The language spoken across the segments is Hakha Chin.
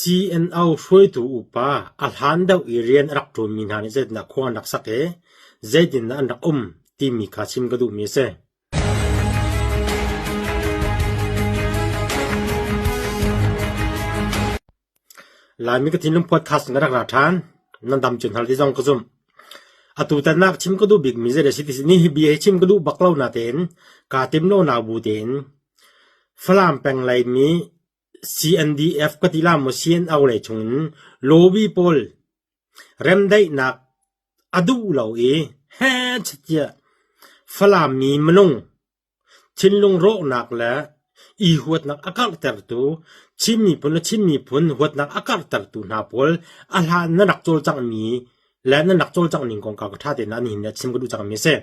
CNO hruaitu upa a hlan deuh i rian a rak ṭuanmi hna nih zeitindah khua an rak sak i zeitindah an rak um timi kha chim ka duhmi a si. Laimi ka thinlung podcast in ka rak ra ṭhan. Nan dam cun hal ti zong ka zumh. Atu tan ah chim ka duh bikmi zei a si ti si ni hi bia hi chim ka duh bak lo natein kaa tim lo nak bu tein Falam peng lei mi CNDF ka ti la maw CNO lei chungin lobby pawl remdaihnak a duh lo i heh tiah Falam mi minung Thinlung rawhnak le i huatnak a karhtertu Chin miphun le Chin miphun huatnak a karhtertu hna pawl a hlan nan rak cawlcanghmi le nan rak cawlcangh ning kongkau ka ṭha tein an hin chim ka duh cangmi a si.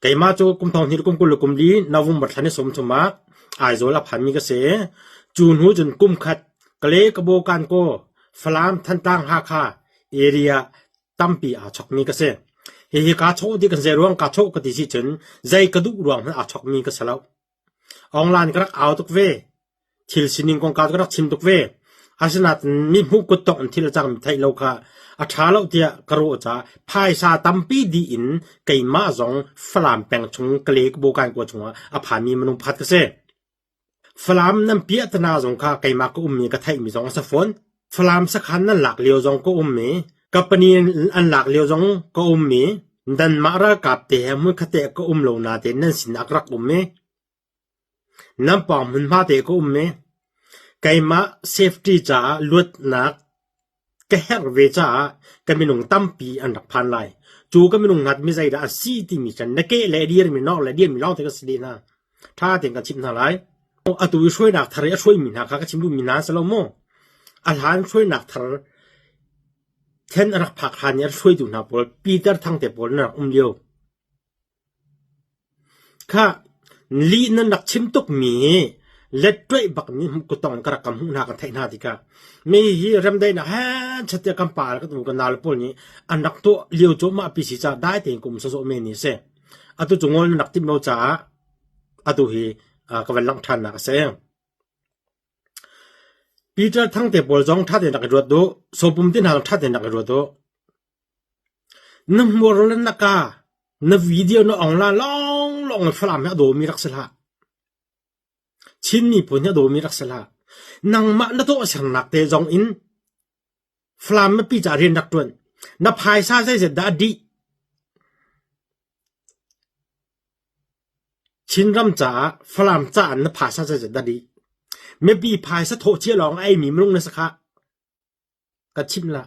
Keimah cu kum thong hnih le kum 20 le kum li November thla ni 30 ah Aizawl a phanmi ka si. Cu hnu cun kum khat Kale Kabaw Kankaw Falam Thantlang Hakha area tampi aa chokmi ka si. Hihi kaa chawh ti kan zei ruang kaa chawh ka ti si cun zei ka duh ruang hmanh aa chokmi ka si lo. Online ka rak au tuk ve. Thil sining kongkau ka rak chim tuk ve. Asinain mi hmuh kuttok in thil a cangmi theih lo kha a ṭha lo tiah ka ruah caah phaisa tampi dih in keimah zong Falam peng chung Kale Kabaw kua chungah a phanmi minung pakhat ka si. Falam nan piahtana zong kha keimah ka ummi ka theihmi zong a si fawn. Falam sakhan nan lak lio zong ka um i company an lak lio zong ka um i nanmah ralkap te he hmunkhat te ka um lo natein nan sinah ka rak um i nan pawng hmunhma te ka um i keimah safety caah luatnak Ka herh ve caah ka minung tampi an rak phan lai. Cu ka minung ngat mi zeidah a si timi can na keh le dirmi nok le dirmi lawng te ka si dih hna. Ṭha tein kan chimh hna lai. Atu i hruainak thar i a hruaimi hna kha ka chim duhmi hna a si lo maw? A hlan hruainak thar then a rak phak hlan i a hruaitu hna pawl Peter Thang te pawl nan rak um lio. Khah, lih nan rak chim tukmi hi letṭuaih bak mi kutong ka rak ka hmuh hna kan theih hna tikah mi hi remdaihnak he chat kan pa le kan u kan nau le pawl nih an rak tuah lio cuahmah pi si caah dai tein kum sawsawh men ni a si. Atu cu ngol nan rak timh lo caah atu hi ka van langh ṭhannak a si. Peter Thangte pawl zong ṭha tein rak i ruat u. Sopum te hna zong ṭha tein rak i ruat u. Na hmur le na kaa, na video na ong la lawnglawng in Falam hi a dawmi rak si hlah. Chin miphun hi a dawmi rak si hlah. Nangmah na tuahsernak te zong in Falam mipi caah rian rak ṭuan. Na phaisa zeizat dah a dih? Chinram caah Falam caah na phaisa zeizat dah dih? Mipi phaisa thawh cia lawng a eimi minung na si khah. Ka chimh lah.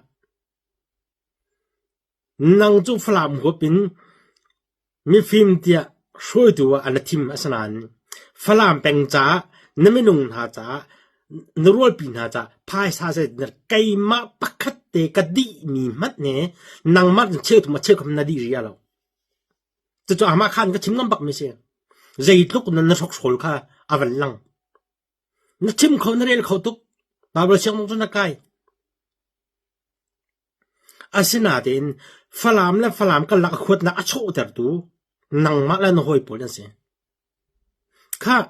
Nang cu Falam huap in mifim tiah hruaitu ah an thim asinain Falam peng caah na minung hna caah na rualpi hna caah phaisa zei keimah pakhat te ka dihmi hmanh nih nangmah cheuthum a cheukham na dih ria lo. Cucu amah khan ka chim ngam bakmi si. Zeitluk na na hrokhrawl kha a van lang. Na chim kho na rel kho tuk. Bible sianginn cu na kai. Asinain Falam le Falam karlak a huatnak a chawhtertu nangmah le na hawi pawl an si. Khah,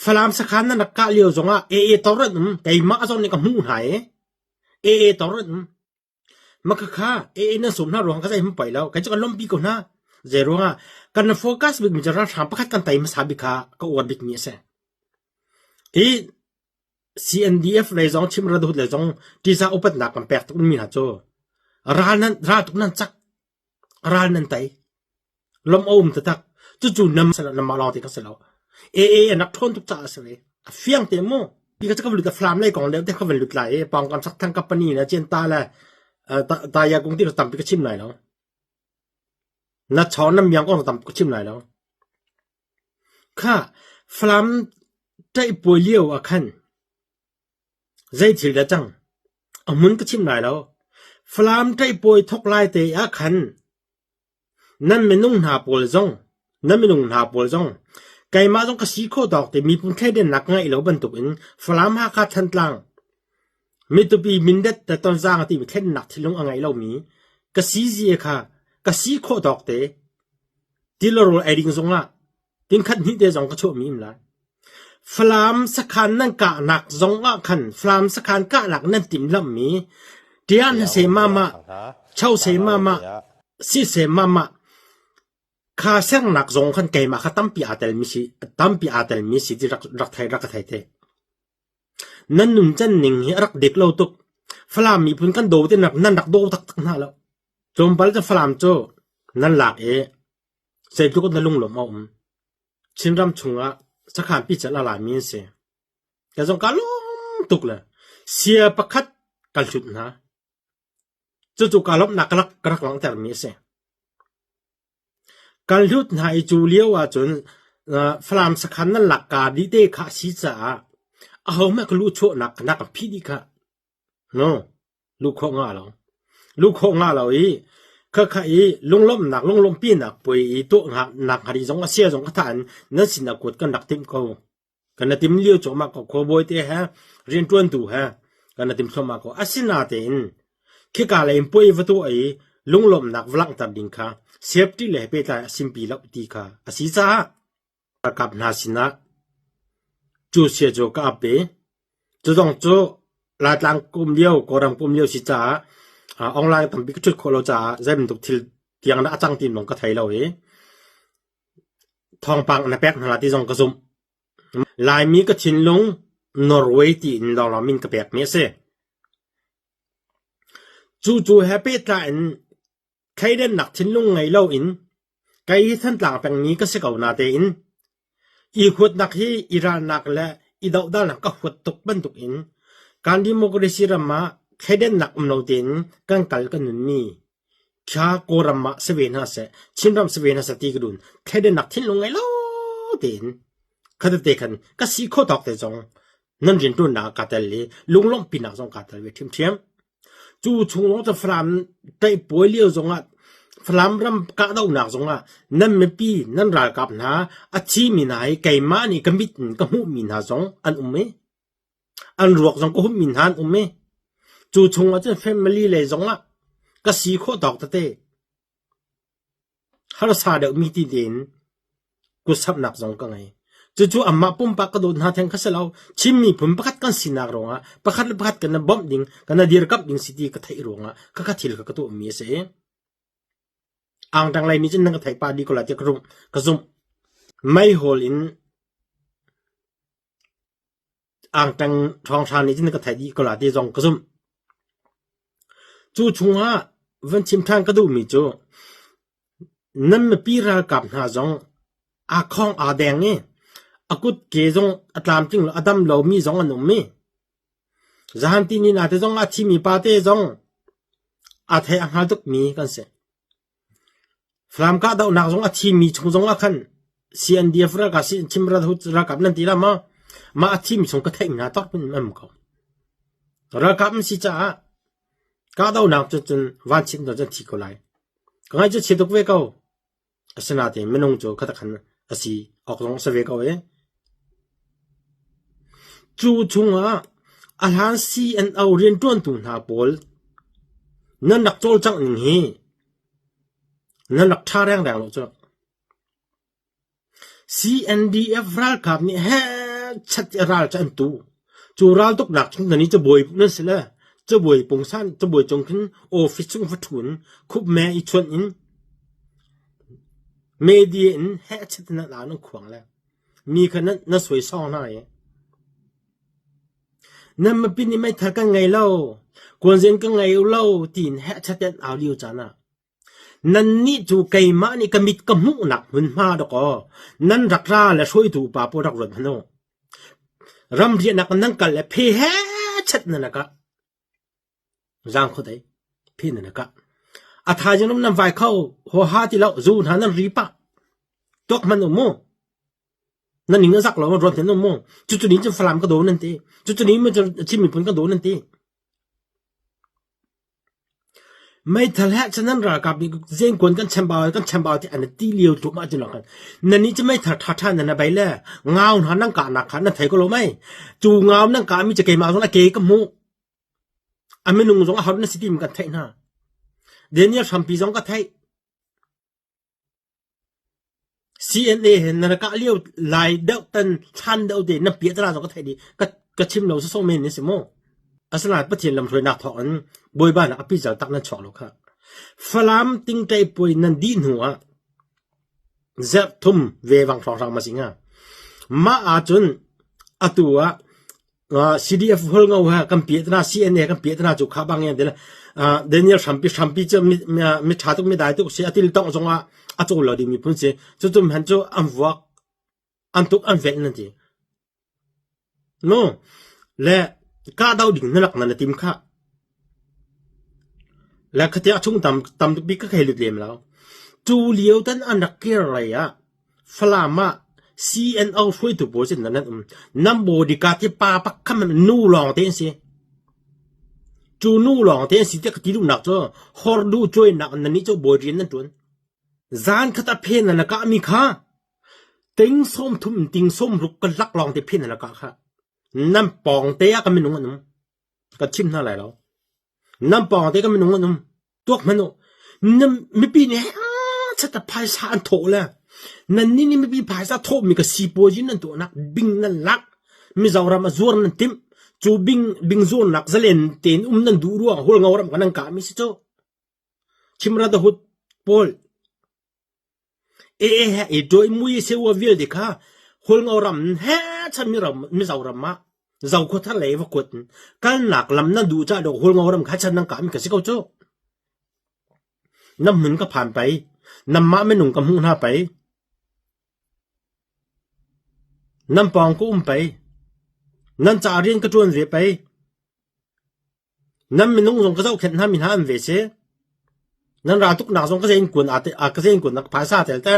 Falam sakhan nan rak kah lio zongah AA tor an um. Keimah zong nih ka hmuh hna i AA tor an um. Makhakha AA nan sawm hna ruang ka zei poi lo. Kei cu kan lawmhpi ko hna. Zei ruangah kan focus bikmi cu ralhrang pakhat kan tei hmasa bik kha ka uar bikmi a si. Hi CNDF lei zong Chim Radhut lei zong ṭisa upatnak kan pek tuk mi hna cu ral nan ral tuk nan cak ral nan tei lawmh a um taktak cucu nam namah lawng te ka si lo AA an rak ṭhawn tuk caah a si ve a fiang te mu ti ka ka lut flam lei kong deuh te ka van lut lai i pawngkam sak thang company le cianta le taya kung ti tampi ka chim lai lo na chawng na miang kong tampi ka chim lai lo kha Falam ṭaih puai lio ah khan zei thil dah cang? A hmun ka chim lai lo. Falam ṭaih puai thawk lai te ah khan nan minung hna pawl zong nan minung hna pawl zong keimah zong ka si khawh tawk te miphun thleidannak ka ngeih lo bantukin Falam Hakha Thantlang mitupi Mindat le Tonzang a timi thlennak thinlung a ngei lomi ka si zia kha ka si khawh tawk te ti le rawl ei ding zongah Tingkhat hnih te zong ka chuahmi um lai. Falam sakhan nan kahnak zong ah khan Falam sakhan kahnak nan timhlamhmi ṭian hna mama, cho se mama, si se mama, kha sernak zong khan keimah kha tampi aa telmi si tampi aa telmi si ti rak rak thei rak ka thei te. Nan nuncan ning hi a rak dik lo tuk. Falam miphun kan daw te nak nan rak daw taktak hna lo. Tlawmpal cu Falam cu nan lak i zeitluk na lunglawm a um. Chinram chungah sakhan pical a lami an si. Ka zong ka lawm tuk le sia pakhat kan hlut hna. Cucu ka lawmhnak ka rak, ka rak langhtermi a si. Kan hlut hna i cu lio ahcun uh, Falam sakhan nan lak ka dih te kha a si caah ahohmanh ka luhchuahnak na ka phih dih kha. No. Lukhawh ngah lo. Lukhawh ngah lo i khakha i lunglawmhnak lunglawmhpinak puai i tuah nak hnga zong a sia zong ka tha in nan sinah kuat kan rak timh ko. Kan na tim lio cuahmah ko khuabawi te he rianṭuantu he kan na tim thluahmah ko. Asinatein khika lei in puai va tuah i lunglawmhnak va langhter ding kha safety le pehtlai a simpi lo ti kha a si caah Ralkap hna sinah cu sia cu ka ap i cu zong cu Laitlang kum lio, Kawlram kum lio si caah online tampi ka ṭhut khawh lo caah zei bantuk thil tiang dah a cang ti zong ka thei lo i thawngpang na pek hna lai ti zong ka zumh. Laimi ka thinlung Norway tiin lawnglawng min ka pekmi a si. Cucu he pehtlai in Thleidannak thinlung ngei loin kei hi Thantlang pengmi ka si ko natein i huatnak hi i ralnak le i dohdalnak ka huat tuk bantukin kan democracy ram ah thleidannak um lo tein kan kal kan nunmi kha Kawlram ah si ve hna seh, Chinram si ve hna seh ti ka dun. Thleidannak thinlung ngei lo tein khatete khan ka si khawh tawk te zong nan rianṭuannak ah kaa tel i lunglawmhpinak zong kaa tel ve ṭhiamṭhiam. Cu chung lawng cu Falam ṭaihpuai lio zongah Falam ram kahdohnak zongah nan mipi nan ralkap hna a thimi hna hi keimah nih ka mit in ka hmuhmi hna zong an um i an ruak zong ka hummi hna an um i cu chungah cun family lei zongah ka si khawh tawk tete Harsa deuhmi ti tein kutsamhnak zong ka ngei. Cucu amah pumpak ka dawt hna theng kha si lo. Chin miphun pakhat kan sinak ruangah pakhat le pakhat kan i bawmh ding, kan i dirkamh ding si ti ka theih ruangah khakha thil kha ka tuahmi a si. Angtang lei nih cun nan ka theih pah dih ko lai tiah ka zumh. Ka zumh. Meihol in Angtang ṭhawngṭha nih cun ka theih dih ko la ti zong ka zumh. Cu chungah van chim ṭhan ka duhmi cu nan mipi ralkap hna zong aa khawng aa deng i a kutke zong a tlamtling lo a dam lomi zong an um i zahan ti ni na te zong a thimi pa te zong aa thei a hngal tukmi kan si. Falam kahdohnak zong a thimi chung zong ah khan CNDF ralkap Chim ralkap nan ti la maw? Mah a thimi chung ka theih hna tawk in an um ko. Ralkap an si caah kahdohnak cu cun vanchit cun thi ko lai. Ka ngaih cu chia tuk ve ko. Asinain minung cu khatak khan a si awk zong a si ve ko i. Cu chungah a hlan CNO rianṭuantu hna pawl nan rak cawlcangh ning hi nan rak ṭha rengreng lo cu. CNDF ralkap nih hehchat i ral cu an tu. Cu raltuknak chung nan i cabuai nan si le cabuai pungsan cabuai cung khin office chung va ṭhu in khupme i chuanh in media in hehchat in nan au nan khuang le mi kha nan na suaisawng hna i nan mipi nih meithal kan ngei lo kuanzen kan ngei lo tiin hehchat in au lio caan ah nannih cu keimah nih ka mit ka hmuhnak hmunhma dawkaw nan rak ra le hruaitu upa pawl rak ruat hmanh u ramriahnak nan kal le phe hehchat nan rak ah Zaang khuadei phi nan i kah. A thaizing um nan vai kho huaha ti lo zu hna nan ri pah. Tuak hman um mu. Nan ning a zak lo ruan hin um mu. Cucu ni cun Falam ka daw nan ti. Cucu ni Chin miphun ka daw nan ti. Meithal he cun nan ralkap nih zengkuan kan chambau kan chambau ti an ti lio tluk ah cun kan nan nih cu meithal tha tha nan bai le ngau hna nan kah nak kha nan thei ko lo mei cu ngau nan kah mi cu keimah zong a ke ka hmuh A minung zong aho na si timi kan theih hna. Daniel hrampi zong ka theih. CNA he na kah lio lai deuh tan thlan deuh te na piah tala zong ka theih dih ka ka chim lo sawsawh men ni si mu. Asinain Pathian lamhruainak thawng in Bawipa nak a pical tak nan chuak lo kha. Falam tingṭei puai nan dih hnu ah zerh thum ve vang hrawnghrang ma si hnga. Mah ahcun atu ah CDF Hualngo he kan piah tana CNA kan piah tana cu kha bang in Daniel hrampi hrampi cu mi ṭha tuk mi dai tuk si a til tongh zongah a cawl lo ding miphun si cucum han cu an vuak an tuk an velh nan ti no le kahdoh ding na lak na tim kha le khatia chung tam tam bik ka khei lut lem lo cu lio tan an rak kir lei ah Falam ah CNO hruaitu pawl cu nan um. Nan bodyguard hi pa pakhat hmanh nu lawng te an si. Cu nu lawng te an si tiah ka ti duhnak cu horduh cuainak in nannih cu bawi rian nan ṭuan. Zan khat a phen nan kah mi kha ting sawm thum in ting sawm ruk ka lak lawng te phen nan kah kha. Nan pawng te ah ka minung an um. Ka chim hna lai lo. Nan pawng te ka minung an um. Tuak hmanh u. Na mipi nih chat a phaisa an thawh le nannih nih mipi phaisa thawhmi ka sipuazi nan tuahnak bing nan lak Mizoram a zuar nan timh cu bing bing zuarnak zalen tein um nan duh ruang Hualngo ram kan nan kahmi si cu Chimra Dahut pawl Ee he i mui seua vialte kha Hualngo ram he chan Mizoram ah Zokhua lei va kuat in kalnak lam nan duh cah dawh Hualngo ram kha chan nan kah mi ka si ko cu. Nan hmun ka phan pei, nanmah minung ka hmuh hna pei. Nan pawng ka um pei. Nan ca rian ka ṭuan ve pei. Nan minung zong ka zohkhenh hna mi hna an ve si. Nan ra tuknak zong ka zein kuan a ka zein kuan nak phaisa tel te.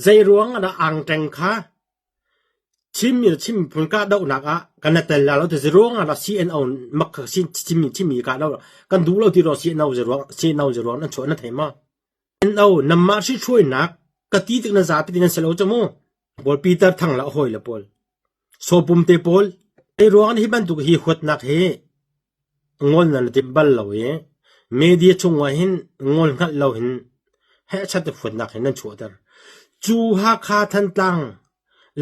Zei ruang ah dah angṭeng kha Chinmi le Chin miphun kahdohnak ah kan i tel la lo ti zei ruang ah dah CNO mak kha Chinmi Chinmi kahdoh kan duh lo ti ruang CNO zei ruang CNO zei ruang nan chuah na thei maw? CNO nanmah hrihhruainak ka ti tik nan zapi ti nan si lo cu mu. Pawl Peter Thang le a hawile pawl Sawpum te pawl zei ruang hi bantuk hi huatnak hi Ngol nan timh bal lo i media chungah hin ngol hngalh lo hin hehchat i huatnak hi nan chuahter. Cu Hakha Thantlang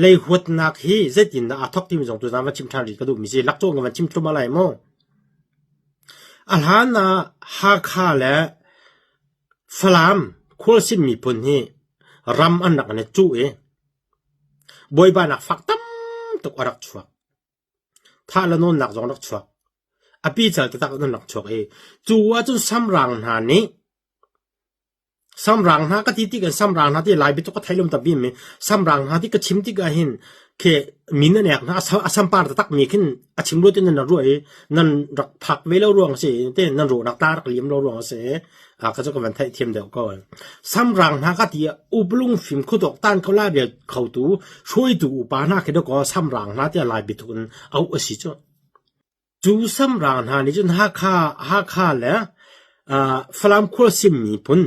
lei huatnak hi zeitindah aa thawk timi zong tuzaan van chim ṭhan rih ka duhmi si. Lakcawn ka van chim thluahmah lai mu. A hlan ah Hakha le Falam khualsim miphun hi ram an rak i cuh i bawibanak fak tam tuk a rak chuak. Thah le nawnnak zong rak chuak. A pical taktak in an rak chuak i cu ahcun samrang hna nih samrang hna ka ti tik in samrang hna ti Lai biatuk ka thei lom ta bim mi samrang hna ti ka chim tik ah hin khi min an ek hna a sampar taktak mi khin a chim ruat in nan ruah i nan rak phak ve lo ruang si te nan ruahnak ta rak liam lo ruang si a ka cu ka van theih thiam deuh ko. Samrang hna ka ti ah uplung fim khuadawk tan ko la bia khotu hruaitu upa hna khi dawkaw samrang hna tiah Lai biatuk in auh a si cu. Cu samrang hna nih cun Hakha, Hakha le uh, Falam khualsim miphun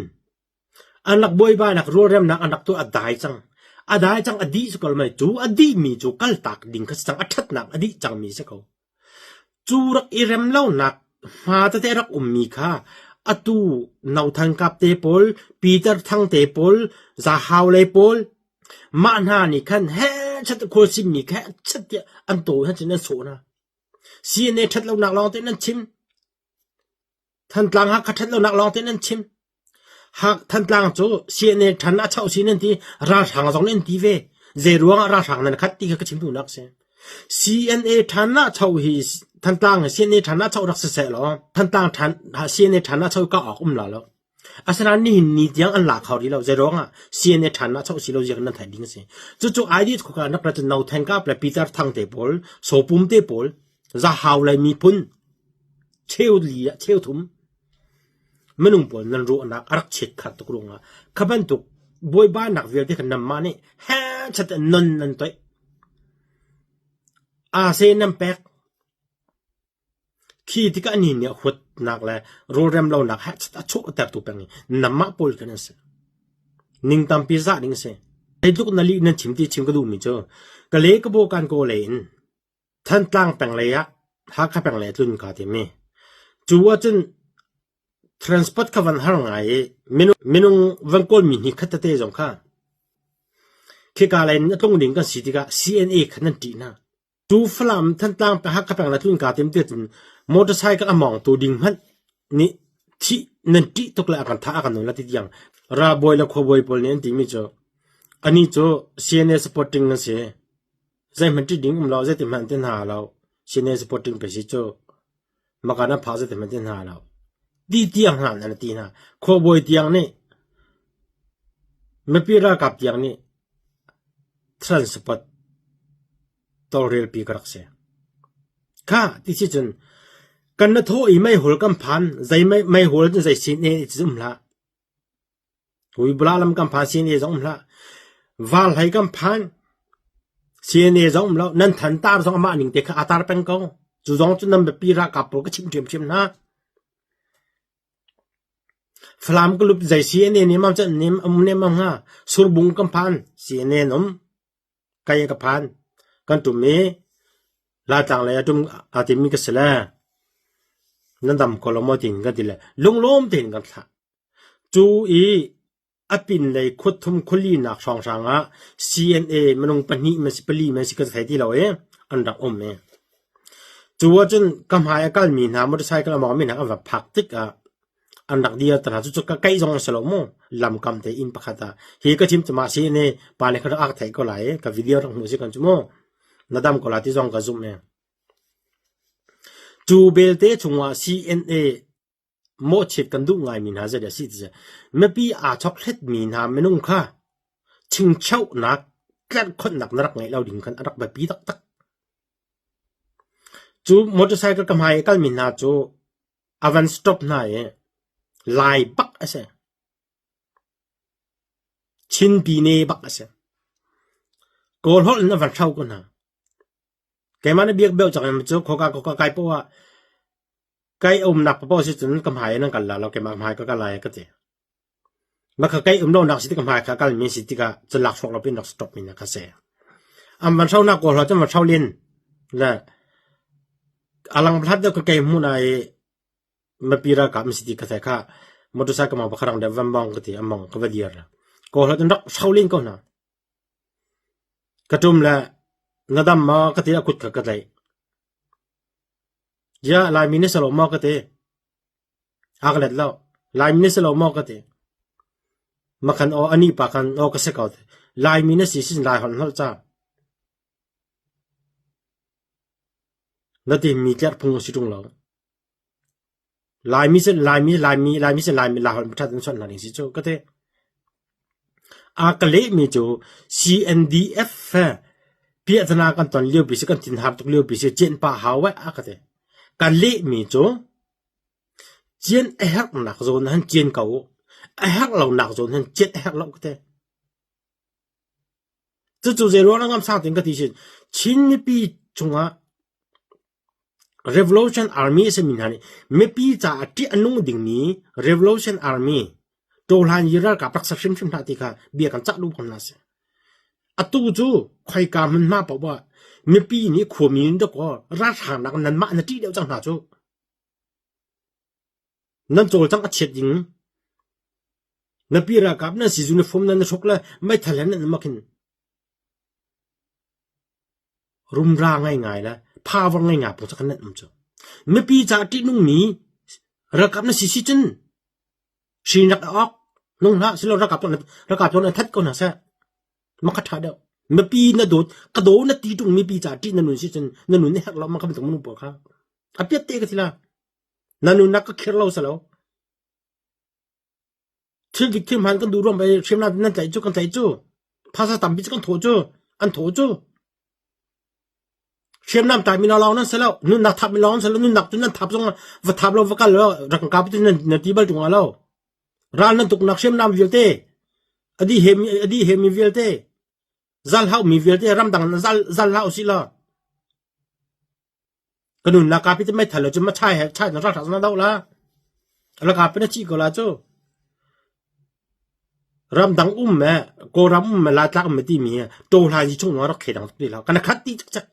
an rak buaibainak rualremnak an rak tuah a dai cang. A dai cang a dih cu ko mai cu a dihmi cu kaltak ding kha si cang a ṭhatnak a dih cangmi si ko. Cu rak i rem lonak hma tete rak ummi kha atu Nothan Kap te pawl, Peter Thang te pawl, Zahau lei pawl, mah hna nih khan hehchat khualsimmi kha hehchat tiah an taw hna cun an sawh hna. CNA ṭhat lonak lawng tein an chim. Thantlang Hakha ṭhat lonak lawng tein an chim. Hak Thantlang cu CNA ṭhan a choh si nan ti, ralhrang zong nih an ti ve. Zei ruangah ralhrang nan khat ti kha ka chim duhnak si. CNA ṭhan ah choh hi Thantlang hi CNA ṭhan ah choh rak si seh law Thantlang ṭhan CNA ṭhan ah choh ka awk um la lo. Asinain nihin ni tiang an la kho rih lo. Zei ruangah CNA ṭhan ah choh si lo zia nan theih ding a si. Cucu ID khuka nak ra cun No Thank Kap le Peter Thang te pawl, Sopum te pawl, Zahau le miphun cheu li ah cheu thum Minung pawl nan ruahnak a rak chiatkhat tuk ruangah kha bantuk buaibainak vialte kha nanmah nih hehchat in non nan toih. Aa nan pek. Khi tikah ni nih huatnak le rawlrem lonak hehchat a chuahtertu peng i nanmah pawl khan an si. Ning tampi zah ding a si. Zeitluk na lih nan chim ti chim ka duhmi cu Kale Kabaw kan kaw lei in Thantlang peng lei ah Hakha peng lei a tlun ka timi. Cu ahcun transport kha van har ngai i minung van kawlmi hni khat tete zong kha. Khika lei in a tlung ding kan si tikah CNA kha nan ṭih hna. Tu Falam Thantlang Hakha peng le tlun kaa tim ti cun motorcycle a mawngtu ding hmanh nih thih nan ṭih tuk le a kan thah a kan nawl la ti tiang ralbawi le khuabawi pawl nih an timi cu anih cu CNA supporting an si. Zeihmanh ṭih ding um lo, zeiti hmanh an ti hna lo. CNA supporting pe si cu maka nan phak zeiti hmanh ti hna lo. Ti tiang hna an ti hna. Khuabawi tiang nih mipi ralkap tiang nih transport tawlrelpi ka rak si. Kha ti si cun kan na thaw i meihol kan phan zei meihol cun zei sin e ti um hlah. Huibula lam kan phan CNA zong um hlah. Val hlei kan phan CNA zong um lo. Nan than tar zong amah ning te kha a tar peng ko. Cu zong cu nan biapi ralkap pawl ka chim ṭhiamṭhiam hna. Falam ka lup zei CNA nih mam cun nim um nem mam hnga. Surbung kan phan CNA um. Kai ka phan. Kan tum i Laitlang lei a tum aa timmi ka si le nan dam ko lo maw tiin kan ti le lunglawm tein kan thlah. Cu i a pinlei khuathum khualinak hrawnghrang ah CNA minung pahnih man si pali man si ka thei ti lo i an rak um i cu ahcun ka hmai a kalmi hna motorcycle a mawngmi hna an va phak tikah an rak dir te hna. Cucu ka keih zong a si lo mu lamkam te inn pakhat ah hi ka chim cu mah CNA pa nih kha rak a ka theih ko lai i ka video rak hmuh si kan cu mu na dam ko lai ti zong ka zumh i cu belte chungah CNA Mawhchiat kan duh ngaimi hna zei dah a si ti cu mipi aa chawkhletmi hna minung kha chingchohnak tlerhkhonhnak na rak ngeih lo ding khan a rak biapi taktak. Cu motorcycle ka hmai i kalmi hna cu a van stop hna i lai bak a si. Chin pine bak a si. Kawl holh in a van hro ko hna. Keimah na biak beuh cang in cu khoka khoka kai poah ah Kai umnak paoh si cun ka hmai in an kal la lo keimah hmai ka kal lai ka ti. Mah kha kai um lonak si tik hmai kha kal mi si tikah cun lak hrawk lo pin rak stop mi na kha si. An van hro nak kawl cun van hro lin le alang hlat deuh ka kai hmun ah i mipi ralkap mi si ti ka thei kha motorcycle ma pakharang deuh van mong ka ti among ka va dir la. Kawl cun rak hro len ko hna. Ka tum le na dam ma ka ti a kut kha ka tlaih. Ziah Laimi na si lo maw ka ti. A ka let lo. Laimi na si lo maw ka ti. Makhan aw anih pa khan aw ka si ko. Laimi na si sin Lai holh holh ca. Na ti mi tlerh phung si ṭung lo. Laimi sin Laimi Laimi Laimi sin Laimi Lai holh ṭhat in chawnh hna ding si cu ka ti. A ka lehmi cu CNDF he piahtana kan ton liopi si kan thinhar tuk liopi si cian pah hau eh a ka ti. Ka lehmi cu cian a herhnak zawn han cian ko u. A herh lonak zawn han cian a herh lo ka ti. Cucu zei ruang ah ngamsang tein ka ti sin Chin mipi cungah Revolution Army a simi hna nih mipi caah ṭih a nung dingmi Revolution Army ṭawhlan i ralkap rak ser hrimhrim hlah ti kha bia kan cah duh ko hna sih. Atu cu khoika hmunhma paoh ah mipi nih khuami in dawkaw ralhrang nak nanmah na ṭih deuh cang hna cu. Nan cawlcangh a chiat ding. Mipi ralkap nan si uniform nan i hruk le meithal he nan um ah khin Rumra ngaingai le power ngaingai pawl cu kan nan um cu. Mipi caah ṭihnungmi ralkap na si si cun hri rak i awk nung hlah silo ralkap ralkap cu nan that ko hna seh. Mah kha ṭha deuh. Mipi na dawt ka daw na ti ṭung mipi caah ṭih na nun si cun na nun na herh lo mah kha bantuk minung pawl kha. A piat te ka ti la. Na nunnak ka khir lo salo. Thil dik thil hmaan kan duh ruang pei hriamnam nan tlaih cu kan tlaih cu. Phaisa tampi cu kan thawh cu. An thawh cu. Hriamnam tlai mi lawng nan si lo. Nunnak thap mi lawng nan si lo. Nunnak cu nan thap zong va thap lo va kal lo rak kan kap ti nan na ti bal ṭung lo. Ral nan tuknak hriamnam vialte adi he mi adi he mi vialte zal hau mi vialte ramdang zal zal hau si lo. Ka nunnak kaa pi te meithal lo cu ma chai he chai na ralhrang na doh la. Laka pi na ci ko la cu. Ramdang um me Kawlram um me Laitlak um me timi tawhlan yi chung rak khe dang ti lo. Kana khat ti cak cak.